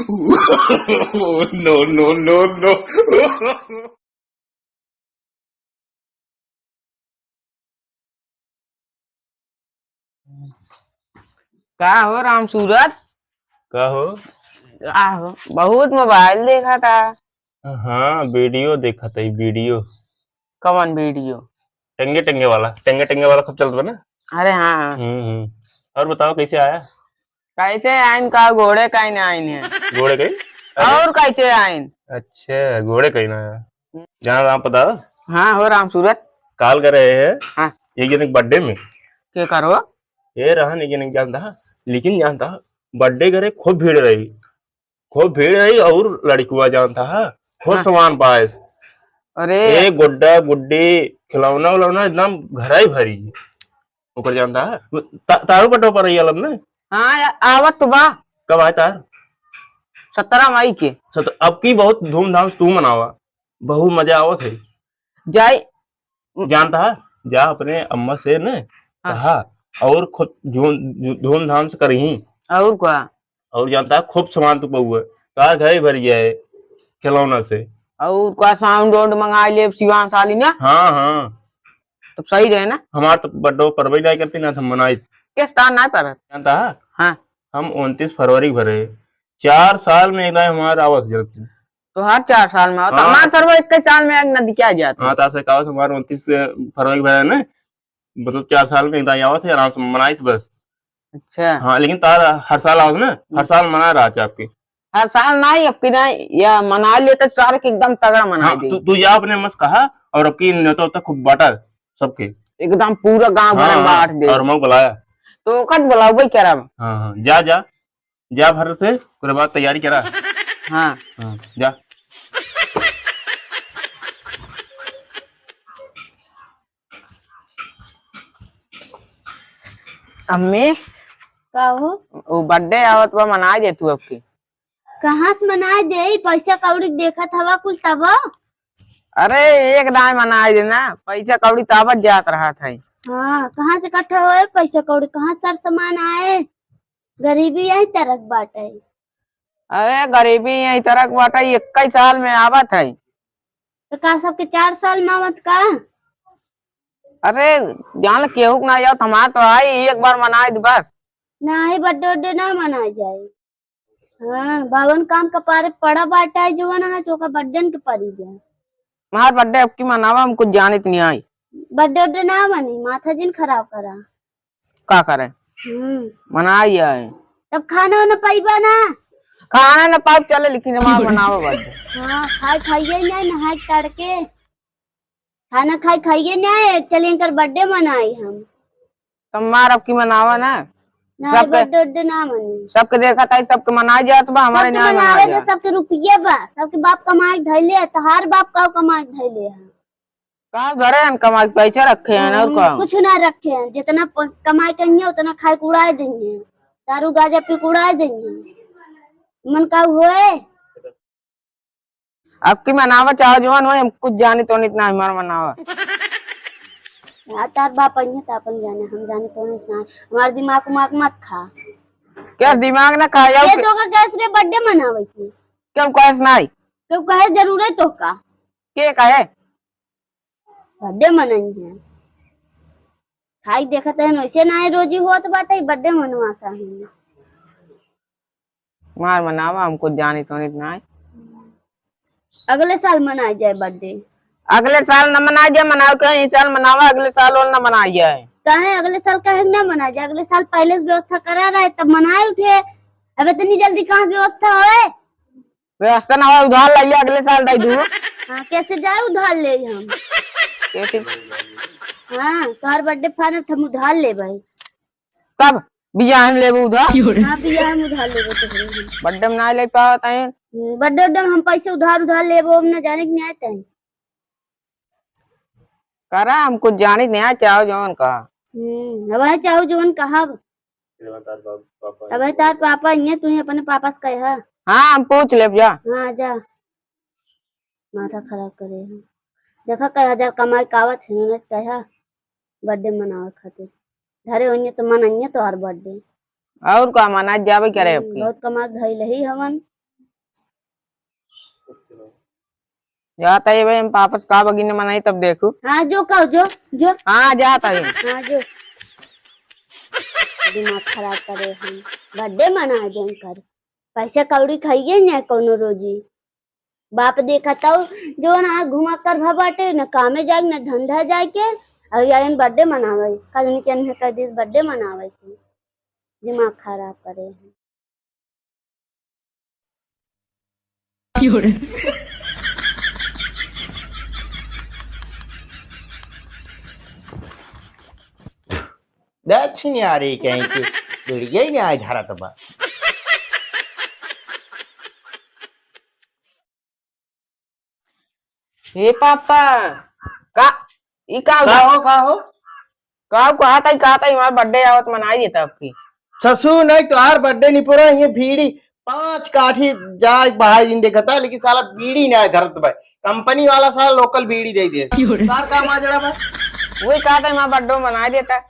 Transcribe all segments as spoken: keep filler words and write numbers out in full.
No, no, no, no. का हो राम सूरत? का हो? का हो? बहुत मोबाइल देखा था। हाँ, वीडियो देखा था, वीडियो। कौन वीडियो? टंगे टंगे वाला, टंगे टंगे वाला खूब चलत बा ना। अरे हाँ, हाँ। हम्म, हम्म। और बताओ, कैसे आया? कैसे आइन का, घोड़े का ही ना आइन है। घोड़े का ही? अरे। और कैसे आइन? अच्छा, घोड़े का ही ना आया। हम्म। जान राम प्रसाद? हाँ, हो राम सूरत। काल करे हैं। हाँ। एक जने के बर्थडे में। के करो? ये रहन एक जने के जानता, लेकिन जानता, बर्थडे करे खूब भीड़ रही। खूब भीड़ है और लड़कुआ जानता है, खूब हाँ। सामान पाएस। अरे। ए, गुड्डा, गुड्डी, खिलौना उलौना एकदम घर ही भरी। ऊपर जानता है। ता-, तारू पटो पर रही अलग ना? हाँ, या-, आवत तो बा। कब आए तार? सत्रह मई के। सत-, अब की बहुत धूमधाम से तू मनावा, बहुत मजा आवत है। जाए। जानता है, जा अपने अम्मा से न हाँ। कहा और खूब धूम, धूमधाम से करही। और का? और जानता है, खूब सामान तू पउआ, तार घर ही भर जाए खिलौना से। और का साउंड वाउंड मंगा ले शिवान साली ना? हाँ, हाँ। तब सही रहे ना? हमार तो बर्थडे परबे नहीं करती ना, तो हम मनाई। किस तार ना पर? जानता है? हाँ। हम उनतीस फरवरी के भरे, चार साल में एक दाई हमार आवत जलती। तो हर चार साल में आवत, हाँ। हमार सरवा इक्कीस साल में एक नदी क्या जात है? हाँ, तो ऐसे कहा हमार उनतीस फरवरी के भरे ना, मतलब चार साल में एक दाई आवत है, आराम से मनाई बस। अच्छा। हाँ, लेकिन तार हर साल आवत ना, हर हम्म। साल मना रहा है आपके। हर साल नहीं, अब की नहीं, या मना लेते सारे के एकदम तगड़ा मना हाँ, दे। तू, तू जा अपने मस कहा और अब की न्योता उता खूब बांटा सबके। एकदम पूरा गांव भर में हाँ, बांट दे। और मैं बुलाया। तो कद बुलाओ भाई, क्या रहा? हाँ, हाँ, जा, जा, जा भर से, ओकरे बाद तैयारी करा। हाँ। हाँ, जा। अम्मी। का हो? वो बर्थडे आवत बा, मनाए दे तू अब की। कहाँ से मनाए दे? पैसा कौड़ी देखत हवा कुल तब। अरे, एक दाई मनाए दे ना, पैसा कौड़ी ताबत जात रहत है। हाँ, कहाँ से इकट्ठा होए पैसा कौड़ी, कहाँ से सर सामान आए? गरीबी यही तरह बाटे। अरे, गरीबी यही तरह बाटे, इक्कीस साल में आवत है। तो का सबके चार साल में आवत का? अरे, जान केहू के ना आवत, हमार तो आई, एक बार मनाए दे बस। नाही, बर्थडे उड्डे ना मनाए जाए। हाँ, बावन काम कपारे पड़ा बाटे, जवन है तो ओकर बर्थडे के पड़ी गया। हमार बर्थडे अब की मनावा, हम कुछ जानित नहीं आई। बर्थडे उड्डे ना मनी, माथा जिन खराब करा। का करे? हम्म। मनाई है। तब खाना वाना पाइबा ना? खाना ना पाउब चले, लेकिन हमार मनावा बर्थडे। हाँ, खाए खाइए नहीं, नहाए तड़के। खाना खाए खाइए नहीं, चलिए इनकर बर्थडे मनाई हम। तब मार अब की मनावा ना। ना, सबके, बर्थडे उड्डे ना मनी। सबके देखत है, सबके मनाए जात बा, हमारे सबके ना मनाए मनावे दे, जात। सबके रुपये बा, सबके बाप कमाए के धैले है, तहार बाप का कमाए के धैले है? का घरे हन कमाए के पैसा रखे हैं और हम्म, का? कुछ ना रखे हैं, जितना प-, कमाए के हैं उतना खाए के उड़ाए देंगे, दारू गांजा पी के उड़ाए देंगे। मन का होए? अब की मनावा चाहो जवन होए, हम कुछ जाने तो नहीं इतना हमारा मनावा। यार, तार बाप अइहे त अपन जाने, हम जाने तो नहीं इतना। हमार दिमाग उमाग मत खा। क्या दिमाग ना खा जाओ ये के? तो का कैसे रे बर्थडे मनावे की? क्यों कैसे नहीं? क्यों कहे जरूर है तो का? के कहे? बर्थडे मनई है। खाई देखत है, वैसे ना है, रोजी होत बाटे, बर्थडे मनवा सा है। मार मनावा, हमको जानी तो नहीं ना है। अगले साल मनाए जाए बर्थडे। अगले साल न मनाए जाए, मनाओ के इस साल मनावा, अगले साल और न मनाए जाए। काहे अगले साल काहे ना मनाए जाए? अगले साल पहले से व्यवस्था करा रहे, तब मनाए उठे। अब इतनी जल्दी कहाँ से व्यवस्था होए? व्यवस्था ना हो, उधार लाइए, अगले साल दे दूँ। हाँ, कैसे जाए उधार ले हम? कैसे? हाँ, तोहर बर्थडे फाइनल, हम उधार ले भाई। कब? बियाह में लेबू उधार? हाँ, बियाह में उधार लेबे तो हम। बर्थडे में ना ले पावत है। हम्म, बर्थडे उड्डे में हम पैसे उधार, उधार लेबो, हम ना जाने के नहीं आते हैं। करा, हम कुछ जाने नहीं आए, चाहो जवन कहा। हम्म, अब आए चाहो जवन कहा। अबे तार पापा, ये तू ही अपने पापा से कहे हा। हाँ, हम पूछ लेब जा। हाँ, जा। माथा खराब करे है। देखा, कई हजार कमाई के आवत है, उन्हें से कहे हा बर्थडे मनावे खातिर। धरे होइए तो मनाइए तोहार बर्थडे। और का मना जावे करे हम्म, अब की? बहुत कमा के धइले ही हवन। जात ही भाई, हम पापा से का बगिन मनाई तब देखू। हाँ, जो कहो, जो, जो। हाँ, जात ही। हाँ, जो। दिमाग खराब करे हम। Birthday मनाए देन कर। पैसा कौड़ी खाइए न कौनो रोजी। बाप देखत हौ, जो ना घुमा कर भा बाटे, न कामे जाए, न धंधा जाए के, और यार birthday मनावे। कजनी के अन्हे कर दिस birthday मनावे की। दिमाग खराब करे हैं। दक्षिण यारी कहीं की दुर्गे न्याय धरत बा। हे पापा, का, ई का का हो? हो, का हो? का कहत ही, कहत ही, हमार birthday आवत, मनाई देता आपकी। ससुर नहीं, तोहार birthday नहीं पूरा, ये बीड़ी पाँच काठी जाए भाई दिन देखता, लेकिन साला बीड़ी नहीं धरत भाई। Company वाला साला local बीड़ी दे दे। क्यों रे? सार का माजरा बा? वही कहत ही, हमार birthday मनाई देता।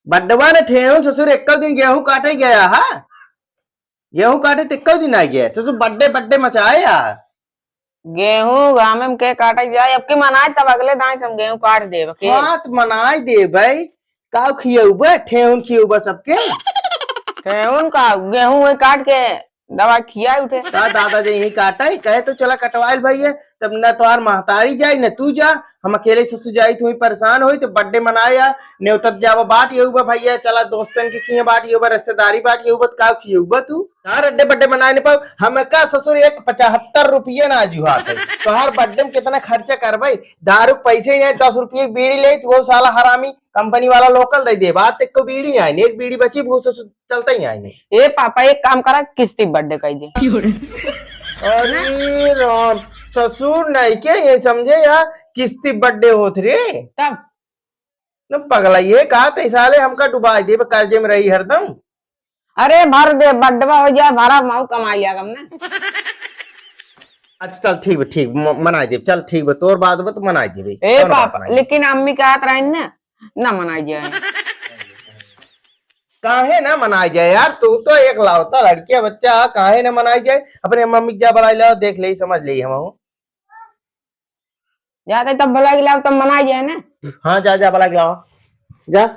बड्डवा ने ठेहुन ससुर एक्कल दिन गेहूं काटे गया हा। गेहूं काटे ते एक्कल दिन आ गया। ससुर birthday, birthday मचाए यार। गेहूं गामे में के काटे जाए, अब की मनाए तब अगले दाई से हम गेहूं काट देब के। हाँ, त मनाए देबै। का खियौबा? ठेहुन खियौबा सबके? ठेहुन का, गेहूं वही काट के दवा खिया उठे। का दादा जे यही काटे, कहे तो चला कटवाइल भैया, तब न तोहार महतारी जाई, न तू जा, हम अकेले ससुर जाई, तू ही परेशान होई, तो birthday मनाए आ, नेवतत जावा बाट यहू बा भैया, चला दोस्तन के किए बाट यहू बा, रिश्तेदारी बाट यहू बा, त का खियौबा तू? तोहार birthday, birthday मनाए नहीं पाऊ, हमका ससुर एक पचहत्तर रुपये ना जुहात है, तोहार birthday में कितना खर्चा करबे, दारू के पैसे ही नहीं, दस रुपये की बीड़ी ले, तू वो साला हरामी, Company वाला local दे दे, बात एक को बीड़ी नहीं आई, एक बीड़ी बची, वो ससुर चलता ही आई नहीं। ए पापा, एक काम करा, किस्ती birthday कर दे। अरे राम, ससुर नहीं के ये समझे या किस्ती birthday होत रे? तब? न पगला, ये कहा ते साले हमका डुबा दे, कर्जे में रही हरदम। अरे भर दे, birthday हो जाए, भरा माऊ कमा लिया कम ना। अच्छा चल ठीक बा, ठीक म-, मनाई देब, चल ठीक बा, तोर बात बा तो मनाई देबे, ए कौन बात पापा, नहीं? लेकिन अम्मी कहत रही ना, ना मनाई जाए। काहे ना मनाई जाए यार, तू तो एक लौता लड़किया बच्चा, काहे ना मनाई जाए? अपने मम्मी के जा बुलाई लाओ, देख ले, समझ ले हम। जाते तब बुलाई लाओ, तब मनाई जाए ना। हाँ, जा, जा, बुलाई लाओ, जा।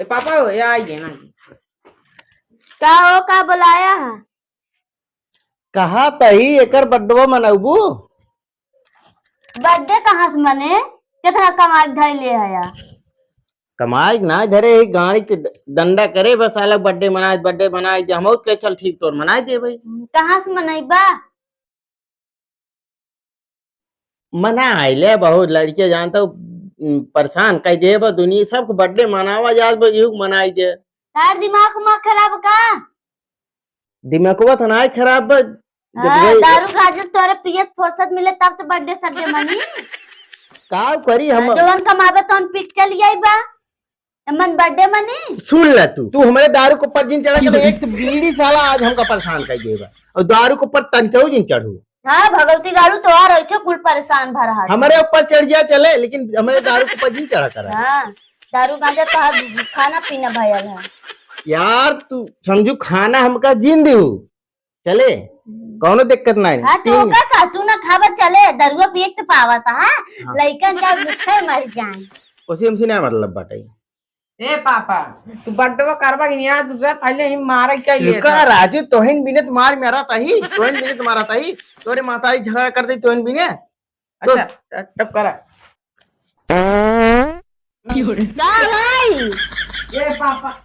ए पापा हो, या आइए ना। का हो, का बुलाया है? कहा तही एकर birthdayवा मनउबू? Birthday कहाँ से मने? कितना कमाई के धइले है या? कमाई के ना धरे, ही गाड़ी के ड-, डंडा करे, बस अलग birthday मनाए, birthday मनाए, जे हम कहे, "चल ठीक, तोर मनाए दे भाई।" कहाँ से मनइबा? मना आइले बहुत लड़के जानता हूँ, उम, परेशान कइ देबा दुनिया, सबके birthday मनावा जात बा, इहू के मनाई दे। तार दिमाग उमाग खराब का? दिमागवा तो नाई खराब बा। जब हाँ, गई दारू गांजा तोरे पियत फुर्सत मिले तब तो birthday सर्डे मनी। का करी हम? हाँ, जवन कमाबे तो हम पिट चल जाई बा। मन birthday मनी? सुन ले तू, तू हमरे दारू के ऊपर जिन चढ़ा कर, एक तो बीड़ी साला आज हमका परेशान कर देबा और दारू के ऊपर तनचऊ जिन चढ़ू। हाँ, भगवती दारू तो आ रही छे, कुल परेशान भर हाथ। हमरे ऊपर चढ़ जा चले, लेकिन हमरे दारू के ऊपर जिन चढ़ा कर। हाँ, दारू गांजा तो हर खाना पीना भयल है। यार तू समझू खाना हमका जिन देहू, चले, हम्म। कौनो दिक्कत नाई। हाँ, तो तीन ओका का, तू ना खाबा चले, दरुआ पिए के तो पावत, हाँ? हाँ। लइकन का भूखे मर जाए। ओसे हमसे ना मतलब बाटे। ए पापा, तू birthdayवा करबा कि नहीं? आज दूसरा पहले ही मारे क्या ये रुका था? राजू, तोहिन बिने तो मार मारा ताही, तोहिन बिने तो मारा ताही, तोरे माताई झगड़ा कर दे तोहिन बिने। तो अच्छा, तब करा। का भाई? ए पापा,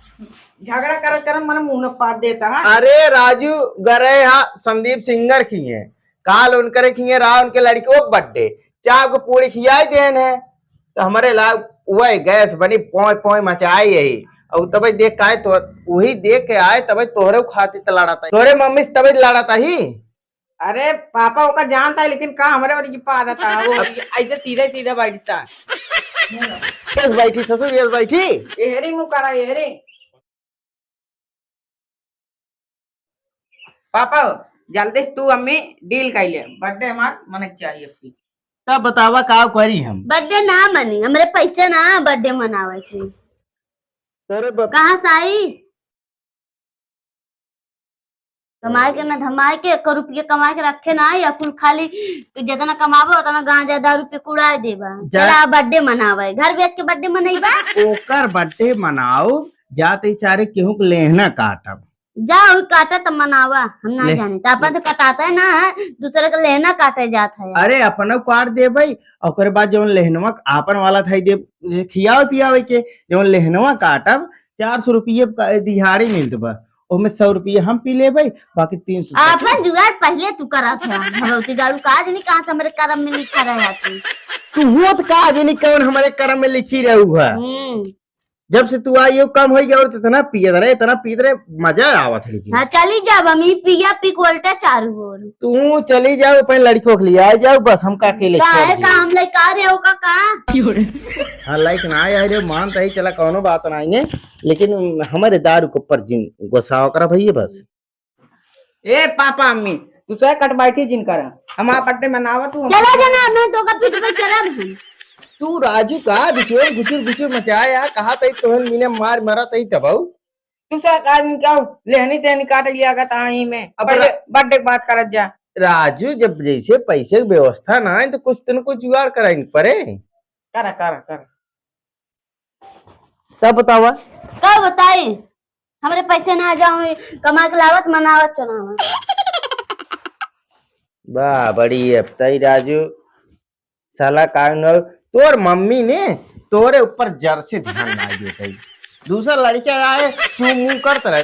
झगड़ा करत करत मन मुंह न पाट देता है। अरे राजू, गरे हा संदीप सिंगर किहे, काल उनकरे किहे रहा, उनके लड़के को birthday, चाप के पूरी खियाई देन है, तो हमरे ला वही गैस बनी पोय पोय मचाई यही, और तबे देख के आए तो वही देख के आए, तबे तोहरे खातिर त लड़त ही, तोहरे मम्मी से तबे लड़त ही। अरे पापा ओका जानता है, लेकिन का हमरे वाली की पा देता है, वो ऐसे सीधे सीधे बैठता है। यस बैठी ससुर, यस बैठी। एहरी मुँह करा, एहरी। पापा, जल्दी से तू अम्मी deal कर ले, birthday हमार मने चाहिए। तब बतावा का करी हम? Birthday ना मनी, हमरे पैसे ना birthday मनावे के। अरे ब- कहाँ से आई? कमाए के ना धमाए के, एको रुपया कमाए के रखे ना है, या कुल खाली जितना कमाबो उतना गांजा दारू पे कुड़ाए देबा। जा- चला बर्थडे मनावे, घर बेच के बर्थडे मनइबा। ओकर बर्थडे मनाओ, जात ही सारे केहू के लेहना काटब। जा वही काटा त मनावा, हम ना ले। जाने। त अपन तो कटाता है ना, दूसरे के लेहना काटे जात है। अरे अपना काट देबै, ओकर बाद जौन लेहनवा आपन वाला थाई दे, खियावे पियावे के, जौन लेहनवा काटब, चार सौ रुपये का दिहाड़ी मिलत बा, ओमे सौ रुपये हम पी लेबै, बाकी तीन सौ आपन जुगाड़ पहिले तू करत है। भगवती दारू का आज नहीं कहाँ से हमरे करम में लिखा रहा तू। तू होत का आज नहीं कौन हमरे करम में लिखी रहू है। हम्म। जब से तू आई हो कम हो गया और इतना पियत रहे, इतना पीत रहे, मजा आवत है लेकिन। हाँ, चली जाब हम, ई पिया पी के उल्टा चारू ओर। तू चली जाओ, अपने लड़कों के लिए आ जाओ, बस हम का अकेले छोड़ काहे दिए। काम लेके आ रहे हो का, का? हाँ, लाइक ना आया रे, मान तही चला, कौनो बात ना है, लेकिन हमारे दारू के ऊपर जिन गोसावा करा भैया बस। ए पापा अम्मी, तू सह कट बैठी जिन कर, हम आप अड्डे मनावा तू। चला जाना, मैं तो का पीठ पे चला भी। तू राजू का बिचोर गुचुर गुचुर मचाया, कहा तई तोहन मीने मार मरा तई तबऊ। तू सह का जिन क्या लेहनी सेहनी काट लिया का ताही में, अब पहले रा- बर्थडे के बात करत जा। राजू, जब जैसे पैसे की व्यवस्था ना है तो कुछ तन को जुगाड़ कराइन पड़े। करा, करा, करा। तब बतावा। का बताई? हमरे पैसे ना आ जाओ, कमा के लावत मनावत चलावा। बा, बड़ी अब तई राजू, साला का न, तोर मम्मी ने तोरे ऊपर जर से ध्यान ना देतई। दूसरा लड़का आए, चू मुंह करत रहे,